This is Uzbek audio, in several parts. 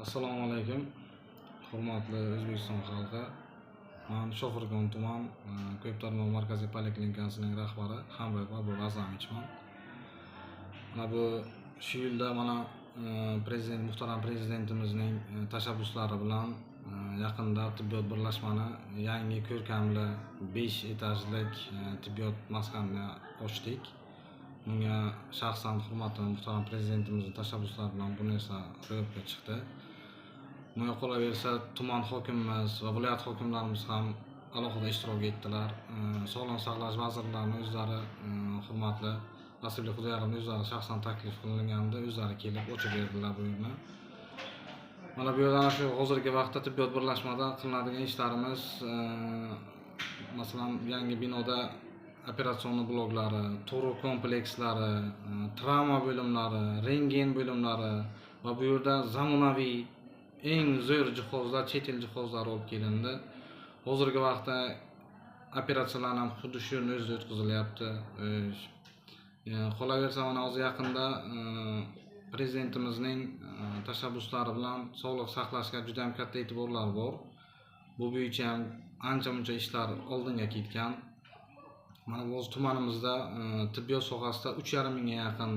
Assalomu alaykum, hurmatli O'zbekiston xalqi. Man Shofirkon tuman ko'p tarmoq markaziy poliklinikasining rahbari Hamroyev Abror Azamichman. Mana bu shu yilda mana prezident, muhtaram prezidentimizning tashabbuslari bilan yaqinda tibbiyot birlashmani yangi ko'rkamli 5 etajlik tibbiyot maskanini ochdik. Bunga shaxsan hurmatli muhtaram prezidentimizning tashabbuslari bilan bu narsa ro'yobga chiqdi. Bunga qolaversa, tuman hokimimiz va viloyat hokimlarimiz ham alohida ishtirok etdilar. Sog'liqni saqlash vazirlarini o'zlari, hurmatli Rasulbek Xudoyarovni o'zlari shaxsan taklif qilinganda o'zlari kelib ochib berdilar bu yerni. Mana bu yerda ana shu hozirgi vaqtda tibbiyot birlashmada qilinadigan ishlarimiz, masalan, yangi binoda operatsion bloklari, tug'ruq komplekslari, travma bo'limlari, rentgen bo'limlari va bu yerda zamonaviy eng zo'r jihozlar, chet el jihozlari olib kelindi. Hozirgi vaqtda operatsiyalar ham xuddi shu yerni o'zida o'tkazilyapti. Qolaversa, mana hozir yaqinda prezidentimizning tashabbuslari bilan sog'liq saqlashga juda ham katta e'tiborlar bor. Bu bo'yicha ham ancha muncha ishlar oldinga ketgan. Mana bu hozir tumanimizda tibbiyot sohasida 3,5 mingga yaqin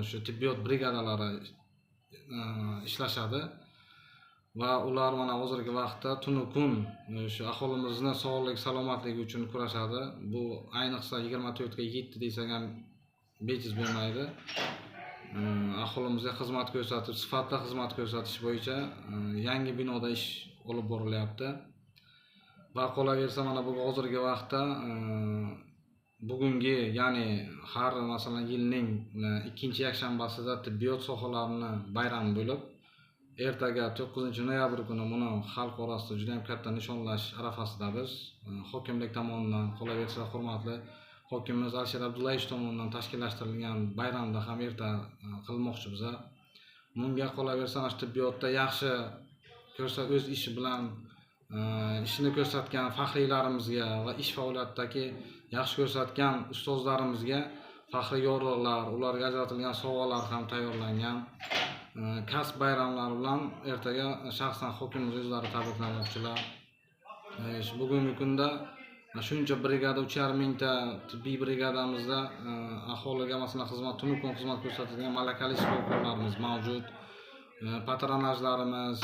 shu tibbiyot brigadalari ishlashadi va ular mana hozirgi vaqtda tunu kun shu aholimizni sog'lik salomatligi uchun kurashadi. Bu ayniqsa 24:7 desak ham bejiz bo'lmaydi. Aholimizga xizmat ko'rsatib, sifatli xizmat ko'rsatish bo'yicha yangi binoda ish olib borilyapti. Va qolaversa, mana bu hozirgi vaqtda bugungi, ya'ni har, masalan, yilning ikkinchi yakshanbasida tibbiyot sohalarini bayrami bo'lib, ertaga, 9 noyabr kuni buni xalq orasida juda ham katta nishonlash arafasida biz. Hokimlik tomonidan, qolaversa, hurmatli hokimimiz Alisher Abdullayevich tomonidan tashkillashtirilgan bayramda ham erta qilmoqchi biza. Bunga qolaversa, mana shu tibbiyotda yaxshi ko'rsa o'z ishi bilan ishini ko'rsatgan faxriylarimizga va ish faoliyatidagi yaxshi ko'rsatgan ustozlarimizga faxriy yorliqlar, ularga ajratilgan sovg'alar ham tayyorlangan. Kasb bayramlari bilan ertaga shaxsan hokimimiz o'zlari tabriklamoqchilar. Shu bugungi kunda shuncha brigada, 3,5 mingta tibbiy brigadamizda aholiga, masalan, xizmat, tunu kun xizmat ko'rsatadigan malakali shifokorlarimiz mavjud. Patronajlarimiz,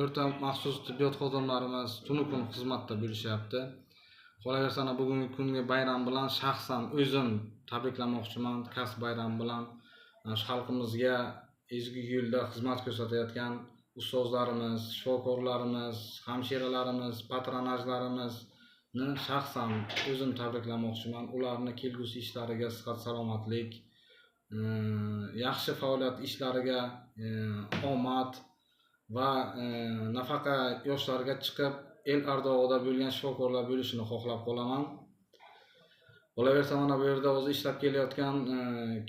o'rta maxsus tibbiyot xodimlarimiz tunu kun xizmatda bo'lishyapti. Qolaversa, ana bugungi kungi bayram bilan shaxsan o'zim tabriklamoqchiman, kasb bayrami bilan. Shu xalqimizga ezgu yo'lda xizmat ko'rsatayotgan ustozlarimiz, shifokorlarimiz, hamshiralarimiz, patronajlarimizni shaxsan o'zim tabriklamoqchiman. Ularni kelgusi ishlariga sihat salomatlik, yaxshi faoliyat ishlariga omad va nafaqa yoshlarga chiqib, el ardog'ida bo'lgan shifokorlar bo'lishini xohlab qolaman. Qolaversa, mana bu yerda o'zi ishlab kelayotgan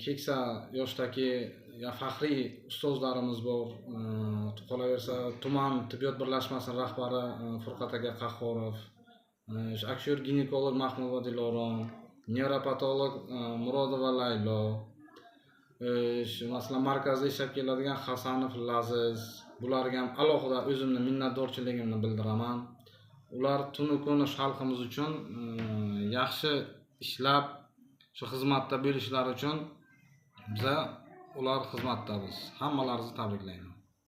keksa yoshdagi ya faxriy ustozlarimiz bor. Qolaversa, tuman tibbiyot birlashmasi rahbari Furqat aka Qahhorov, akusher ginekolog Mahmudova Dilorom, nevropatolog Murodova Laylo, shu masalan markazda ishlab keladigan Hasanov Laziz, bularga ham alohida o'zimni minnatdorchiligimni bildiraman. Ular tunu kun shu xalqimiz uchun yaxshi ishlab, shu xizmatda bo'lishlari uchun biza ular xizmatdamiz. Hammalaringizni tabriklayman.